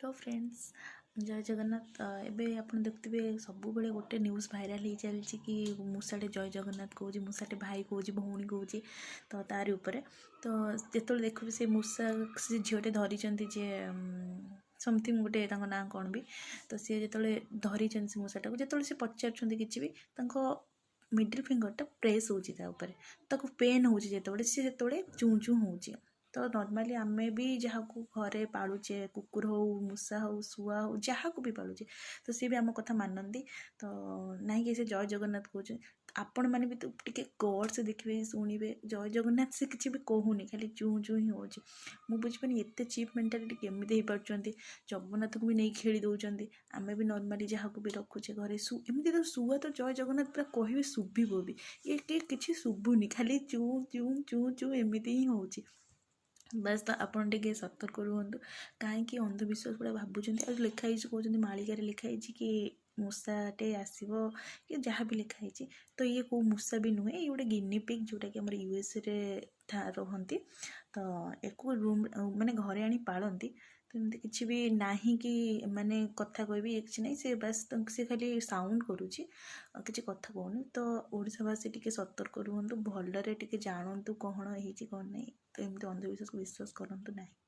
Hello friends, ଜୟ ଜଗନ୍ନାଥ। ଏବେ ଆପଣ ଦେଖୁଥିବେ, ସବୁବେଳେ ଗୋଟେ ନ୍ୟୁଜ୍ ଭାଇରାଲ୍ ହେଇ ଚାଲିଛି କି ମୂଷାଟେ ଜୟ ଜଗନ୍ନାଥ କହୁଛି, ମୂଷାଟେ ଭାଇ କହୁଛି, ଭଉଣୀ କହୁଛି। ତ ତାରି ଉପରେ ତ ଯେତେବେଳେ ଦେଖିବେ, ସେ ମୂଷା ସେ ଝିଅଟେ ଧରିଛନ୍ତି ଯେ ସମଥିଙ୍ଗ ଗୋଟେ, ତାଙ୍କ ନାଁ କ'ଣ ବି, ତ ସିଏ ଯେତେବେଳେ ଧରିଛନ୍ତି ସେ ମୂଷାଟାକୁ, ଯେତେବେଳେ ସେ ପଚାରୁଛନ୍ତି କିଛି ବି, ତାଙ୍କ ମିଡ଼ିଲ୍ ଫିଙ୍ଗରଟା ପ୍ରେସ୍ ହେଉଛି ତା ଉପରେ, ତାକୁ ପେନ୍ ହେଉଛି ଯେତେବେଳେ, ସିଏ ସେତେବେଳେ ଚୁଁ ଚୁଁ ହେଉଛି। ତ ନର୍ମାଲି ଆମେ ବି ଯାହାକୁ ଘରେ ପାଳୁଛେ, କୁକୁର ହଉ, ମୂଷା ହଉ, ଶୁଆ ହଉ, ଯାହାକୁ ବି ପାଳୁଛେ, ତ ସିଏ ବି ଆମ କଥା ମାନନ୍ତି। ତ ନାହିଁ କି ସେ ଜୟ ଜଗନ୍ନାଥ କହୁଛନ୍ତି। ଆପଣମାନେ ବି ତ ଟିକେ ଗଡ଼୍ ସେ ଦେଖିବେ, ଶୁଣିବେ, ଜୟ ଜଗନ୍ନାଥ ସେ କିଛି ବି କହୁନି, ଖାଲି ଚୁଁ ଚୁଁ ହିଁ ହେଉଛି। ମୁଁ ବୁଝିପାରୁନି, ଏତେ ଚିପ୍ ମେଣ୍ଟାଲିଟି କେମିତି ହେଇପାରୁଛନ୍ତି? ଜଗନ୍ନାଥକୁ ବି ନେଇ ଖେଳି ଦେଉଛନ୍ତି। ଆମେ ବି ନର୍ମାଲି ଯାହାକୁ ବି ରଖୁଛେ ଘରେ, ଏମିତି ତ ଶୁଆ ତ ଜୟ ଜଗନ୍ନାଥ ପୁରା କହିବେ, ଶୁଭିବ ବି। ଇଏ କିଛି ଶୁଭୁନି, ଖାଲି ଚୁଁ ଚୁଁ ଚୁଁ ଚୁଁ ଏମିତି ହିଁ ହେଉଛି ବାସ୍। ତ ଆପଣ ଟିକେ ସତର୍କ ରୁହନ୍ତୁ। କାହିଁକି ଅନ୍ଧବିଶ୍ୱାସ ଗୁଡ଼ା ଭାବୁଛନ୍ତି? ଆଉ ଲେଖା ହେଇଛି କହୁଛନ୍ତି, ମାଳିକାରେ ଲେଖା ହେଇଛି କି ମୂଷାଟେ ଆସିବ କି ଯାହା ବି ଲେଖା ହେଇଛି। ତ ଇଏ କେଉଁ ମୂଷା ବି ନୁହେଁ, ଇଏ ଗୋଟେ ଗିନିପିଗ୍, ଯେଉଁଟାକି ଆମର ୟୁଏସ୍ଏରେ ରହନ୍ତି। ତ ୟାକୁ ରୁମ୍ ମାନେ ଘରେ ଆଣି ପାଳନ୍ତି। ତ ଏମିତି କିଛି ବି ନାହିଁ କି ମାନେ କଥା କହିବି, ଇଏ କିଛି ନାହିଁ। ସେ ବାସ୍ ସେ ଖାଲି ସାଉଣ୍ଡ କରୁଛି, କିଛି କଥା କହୁନି। ତ ଓଡ଼ିଶାବାସୀ ଟିକେ ସତର୍କ ରୁହନ୍ତୁ, ଭଲରେ ଟିକେ ଜାଣନ୍ତୁ କ'ଣ ହେଇଛି କ'ଣ ନାହିଁ। ତ ଏମିତି ଅନ୍ଧବିଶ୍ୱାସକୁ ବିଶ୍ୱାସ କରନ୍ତୁ ନାହିଁ।